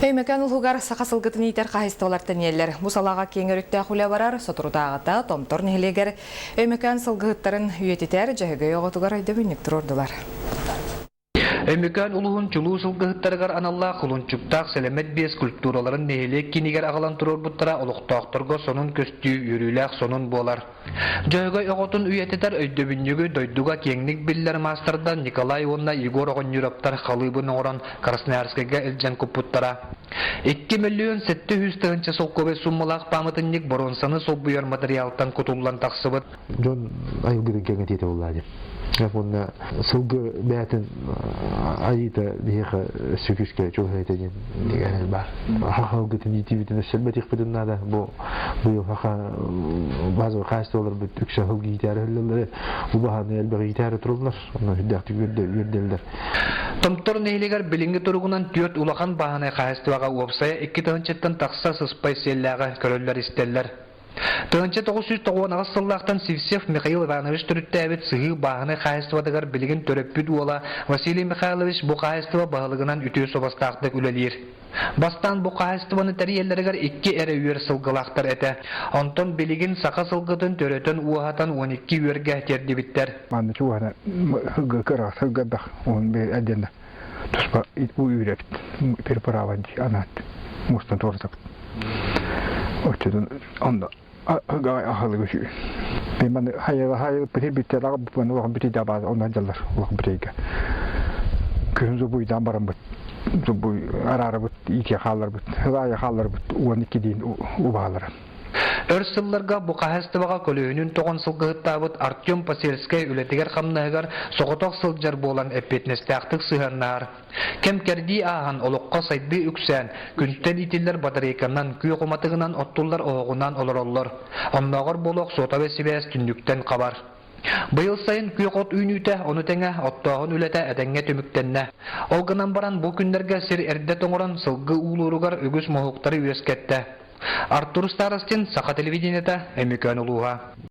Өймөкөөн улууһугар саха сылгытын иитэр хаһаайыстыбалар тэнийэллэр. Бу салааҕа киэҥ өрүттээх үлэ барар. Соторутааҕыта Томтор нэһилиэгэр Өймөкөөн сылгыһыттарын үйэтитэр Дьөһөгөй оҕотугар өйдөбүнньүк туруордулар. Өймөкөөн улууһун чулуу сылгыһыттарыгар аналлаах кулунчуктаах сэлэмэт биэс скульптураларын нэһилиэк киинигэр аҕалан туруорбуттара олохтоохторго сонун көстүү, үөрүүлээх сонун буолар. Дьөһөгөй оҕотун үйэтитэр өйдөбүнньүгү дойдуга киэҥник биллэр маастардар Николай уонна Егор Оҕонньуровтар халыыбын оҥорон Красноярскайга илдьэн куппуттара. 2 700 000 солкуобай сууммалаах пааматынньык боруонсаны солбуйар матырыйаалтан кутуллан тахсыбыт. Дьон айылгытын кэҥэтиэтэ буоллаа диэн. Уонна сылгы бэйэтин айыыта биһиэхэ сүкүскэ чугаһыйта диэн эрэл баар. Хаха ылгытын иитиибитин өссө элбэтиэхпитин наада. Бу быйыл хаха базовый хаачыстыбаларбыт үксэ сылгы иитээри иһиллэллэр. Убаһаны элбэх иитээри тураллар. Онно үрдээхтик үөрдэллэр. Томтор нэһилиэгэр билиҥҥи туругунан түөрт улахан бааһынай хаһаайыстыбаҕа уопсайа 2 тыһыынчаттан тахса сыспай сиэллээҕи көрөллөр-истэллэр. 1998 сыллаахтан Сивцев Михаил Иванович төрүттээбит Сыһыы бааһынай хаһаайыстыбатыгар билигин төрөппүт уола Василий Михайлович бу хаһаайыстыба баһылыгынан үтүө суобастаахтык үлэлиир. Бастаан бу хаһаайыстыбаны тэрийэллэригэр икки эрэ үөр сылгылаахтар этэ. Онтон билигин саха сылгытын төрөтөн ууһатан 12 үөргэ тиэрдибиттэр. Манна чугаһына сылгы кыра сылгы элбэх уон отдельно туспа үүрэбит переправа анаат мустан туоратабыт. Оччотун онно аһылыгы үчүгэй. Маны хайа хайа бүтэ улахан бүтэ баар онно дьаллар улахан бүтейге. Күһүн зубуйдаан бараммыт зубуй араарабыт иитиэ хаалларбыт ылаайа хаалларбыт 12 диин убаалара. Өр сылларга бу хаһаайыстыбаҕа көлөһүнүн тоҕон сылгыһыттаабыт Артем Посельскай үлэтигэр-хамнаһыгар соҕотох сылдьар буолан эппиэтинэстээхтик сыһыаннаһар. Кэм-кэрдии ааһан, олоххо сайдыы үксээн, күнтэн иитиллэр батарейканан, күөх уматыгынан оттуллар оһоҕунан олороллор. Оннооҕор буолуох суотабай сибээс түннүктэн хабар. Быйыл сайын күөх от үүнүүтэ, ону тэҥэ оттооһун үлэтэ этэҥҥэ түмүктэннэ. Ол гынан баран бу күннэргэ сир эрдэ тоҥорон сылгы уулууругар үгүс моһуоктары үөскэттэ. Артур Старостин, Саха телевидениета, Өймөкөөн улууһа.